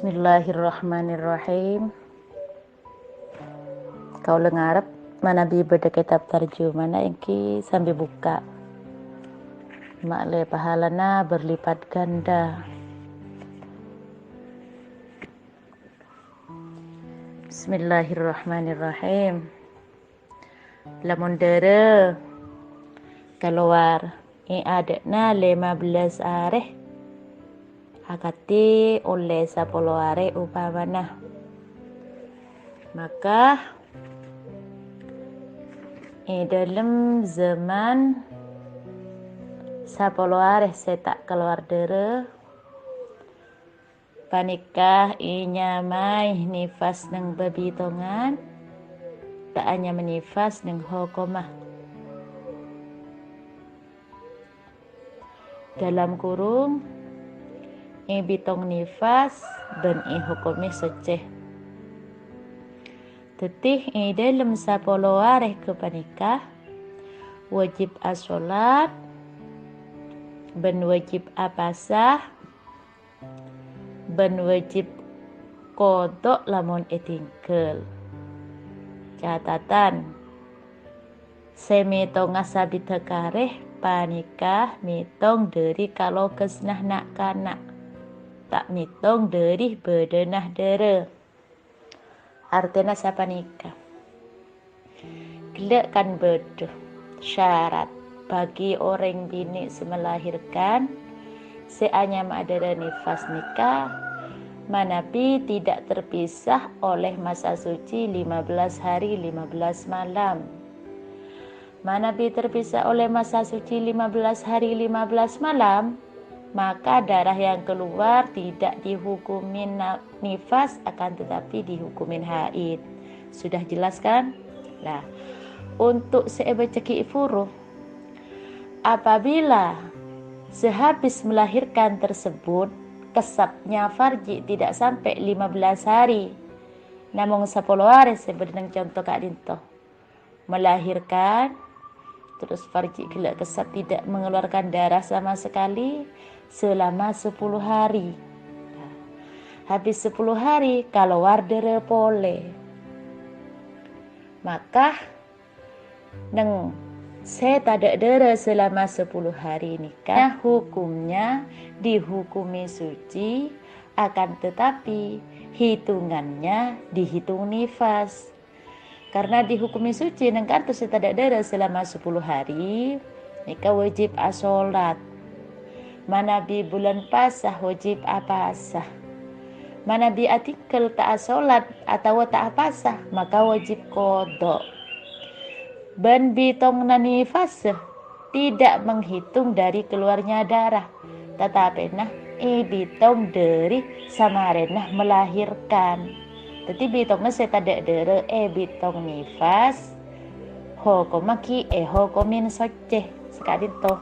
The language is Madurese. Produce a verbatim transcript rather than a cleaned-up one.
Bismillahirrahmanirrahim. Kaulâ ngarep manabi bâdâ kètab tarjumana èngghi sambi bukka'. Ma'lè pahalana berlipat ganda. Bismillahirrahmanirrahim. Lamon dârâ kalowar è adâ'na lèma bellâs arè, akadhi ollè sapolo arè upamana. Maka è dâlem zaman sapolo arè sè ta' kalowar dârâ, panèka ènyamaè nifas neng bâbitongan, ta' anyama nifas neng hokomma. Dalam kurung, è bitong nifas bân èhokomè soccè. Dhâddhi, è dâlem sapolo arè ghâpanèka wajib asolat bân wajib apasa, bân wajib kodho' lamon ètinggal. Catatan, sè mètonga sabidhâk arè panèka mètong dâri kaloghâsna na'-kana', ta' mètong dâri bâdâna dârâ. Artèna sapanèka. Ghellâ' kan bâdâ syarat bagi orèng binè' sè melahirkan sè anyama dârâ nifas nèka manabi tidak terpisah oleh masa suci lima belas hari lima belas malam. Manabi terpisah oleh masa suci lima belas hari lima belas malam, maka darah yang keluar tidak dihukumin na-, nifas, akan tetapi dihukumin haid. Sudah jelas, kan? Nah, untuk sè èbâcaghi furu', apabila sehabis melahirkan tersebut, kesapnya farji tidak sampai lima belas hari, namong sapolo arè sè bâdâ neng conto ka'dinto. Melahirkan, terus farji ghellâ' kesap tidak mengeluarkan darah sama sekali selama sepuluh hari. Nah, habis sepuluh hari, kalowar dârâ polè. Maka, neng sè tadâ' dârâ selama sepuluh hari nèka, hukumnya dihukumi suci, akan tetapi hitungannya dihitung nifas. Karena dihukumi suci neng kantos sè tadâ' dârâ selama sepuluh hari, nèka wajib asolat. Manabi bulân pasa, wajib apasa. Manabi atinggal ta' asolat atawa ta' apasa, maka wajib kodho'. Bân bitongnga nifas tidak menghitung dari keluarnya darah, tatapèna èbitong dâri samarèna melahirkan. Dhâddhi, bitongnga sè tadâ' dârâ èbitong nifas, hokomma ghi' èhokomin soccè saka'dinto.